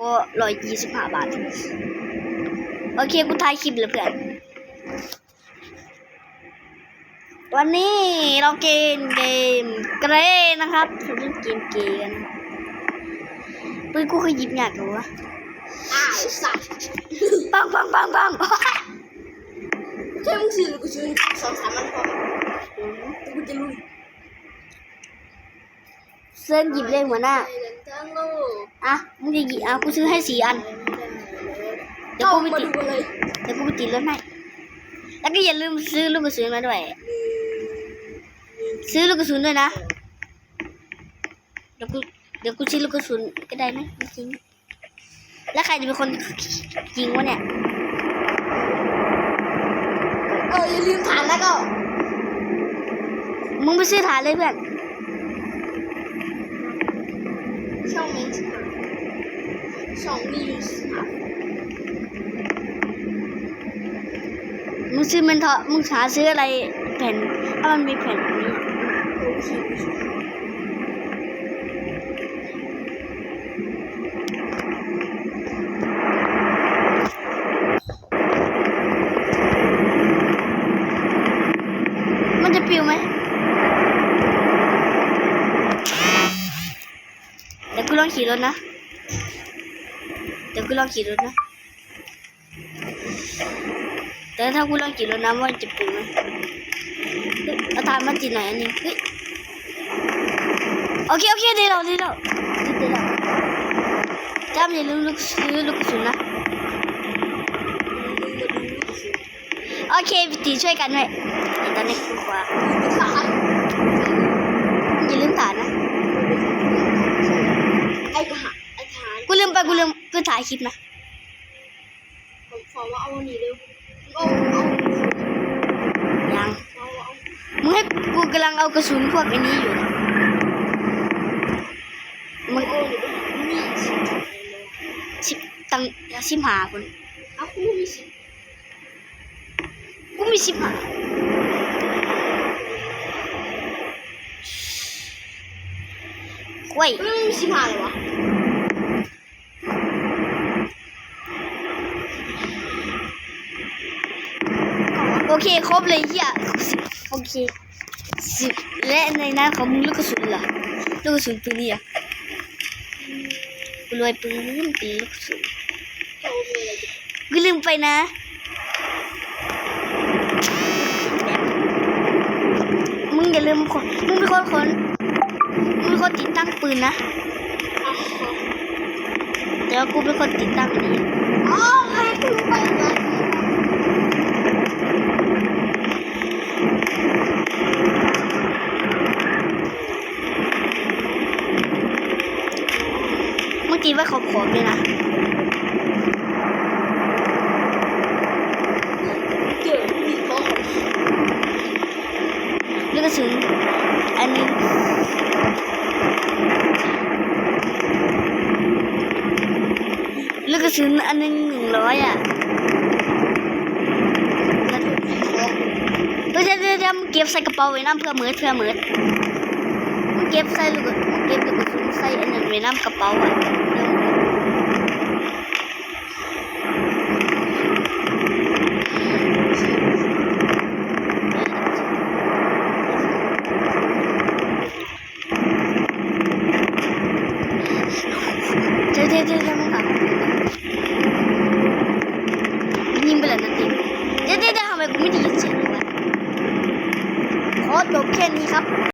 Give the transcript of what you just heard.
ກໍຮ້ອຍຊາວຫ້າບາດ. ໂອເຄ ກູຖ່າຍຄລິບແລ້ວເພື່ອນ. ວັນນີ້ເຮົາເກມເກມເກຣນະຄັບ ເຮົາຫຼິ້ນເກມເກຣນກັນ. ປືນກູຄືຫຍິບຍາກແທ້ວະ. ອ້າວ ໄອ້ສັດ ປັງ ປັງ ປັງ ປັງ. ແຄ່ມຶງຊື້ລູກກະສຸນສອງສາມອັນພໍ ກູຈະລຸຍ. ເຊີນຫຍິບເລີຍຫົວໜ້າ. ອ່ະ ມຶງຈະຫຍິບ ອ່ະ ກູຊື້ໃຫ້ສີ່ອັນ. ດຽວກູໄປຕິດ ດຽວກູໄປຕິດລົດໃຫ້. ແລ້ວກໍຢ່າລືມຊື້ລູກກະສຸນມາດ້ວຍ. ຊື້ລູກກະສຸນດ້ວຍນະ. ດຽວກູ ດຽວກູຊື້ລູກກະສຸນກໍໄດ້ນະ ຈິງໆ. ແລ້ວໃຄຈະເປັນຄົນຍິງວະເນຍ? ເອີ ຢ່າລືມຖານນະກໍ. ມຶງໄປຊື້ຖານເລີຍເພື່ອນ. ຊ່ອງເມັນ ຊ່ອງມີຢູ່ ມຶງຊື້ແມ່ນເທາະ ມຶງຫາຊື້ອະໄລແຜ່ນ ຖ້າມັນມີແຜ່ນນີ້. ມັນຈະປິວໄໝ? ດຽວກູລອງຂີ່ລົດນະ ດຽວກູລອງຂີ່ລົດນະ. ແຕ່ຖ້າກູລອງຂີ່ລົດນຳວ່າຈະເປັນ ເອົາຖານມາຕິດໜ້ອຍອັນໜຶ່ງ. ເຮີ້ຍ ໂອເຄ ໂອເຄ ໄດ້ແລ້ວ ໄດ້ແລ້ວ ຕິດໄດ້ແລ້ວ. ຈ້ຳຢ່າລືມລູກ ຊື້ລູກກະສຸນນະ. ໂອເຄ ໄປຕີຊ່ວຍກັນເວີ້ຍ. ຕອນນີ້ກູຂວາ ຢ່າລືມຖານນະ. ກູລືມໄປ ກູລືມ ກູຖ່າຍຄລິບນະ. ຂໍ ຂໍວ່າເອົາອັນນີ້ເດີ້. ເອົາ ເອົາ ຍັງ ເອົາ ເອົາ ມຶງໃຫ້ ກູກຳລັງເອົາກະສຸນພວກອັນນີ້ຢູ່. ມຶງ ເອົາ ມີສິບ ສິບ ຕັ້ງສິບຫ້າພຸ້ນ. ເອົາ ກູມີສິບ ກູມີສິບຫ້າ. ໂອ້ຍ ກູມີສິບຫ້າແລ້ວຫວາ. ໂອເຄ ຄົບເລີຍເຫ້ຍ. ໂອເຄ ສິບ ແລະໃນນັ້ນຂອງມຶງລູກກະສຸນລະ? ລູກກະສຸນປືນນີ້ອະ? ກູລວຍປືນ ເປັນລູກກະສຸນ. ກູລືມໄປນະ. ມຶງຢ່າລືມ ມຶງເປັນຄົນ ຄົນ ມຶງເປັນຄົນຕິດຕັ້ງປືນນະ. ແຕ່ວ່າກູເປັນຄົນຕິດຕັ້ງອັນນີ້. ມຶງຕິດໄວ້ຂອບໆເລີຍນະ. ລູກກະສຸນອັນໜຶ່ງ ລູກກະສຸນອັນໜຶ່ງ ໜຶ່ງຮ້ອຍອະ. ເອີ ດຽວ ດຽວ ດຽວ ເກັບໃສ່ກະເປົາໄວ້ນຳ ເພື່ອເໝິດ ເພື່ອເໝິດ. ເກັບໃສ່ລູກ ເກັບລູກກະສຸນໃສ່ອັນນັ້ນໄວ້ນຳ ກະເປົາອະ. ເດີ ເດີ ເດີ ເດີ ມັນກະຍິງໄປແລ້ວນະຕິ. ເດີ ເດີ ເດີ ທຳໄມກູໄມ່ໄດ້ຍິນສຽງວະ? ຂໍຈົບແຄ່ນີ້ຄັບ.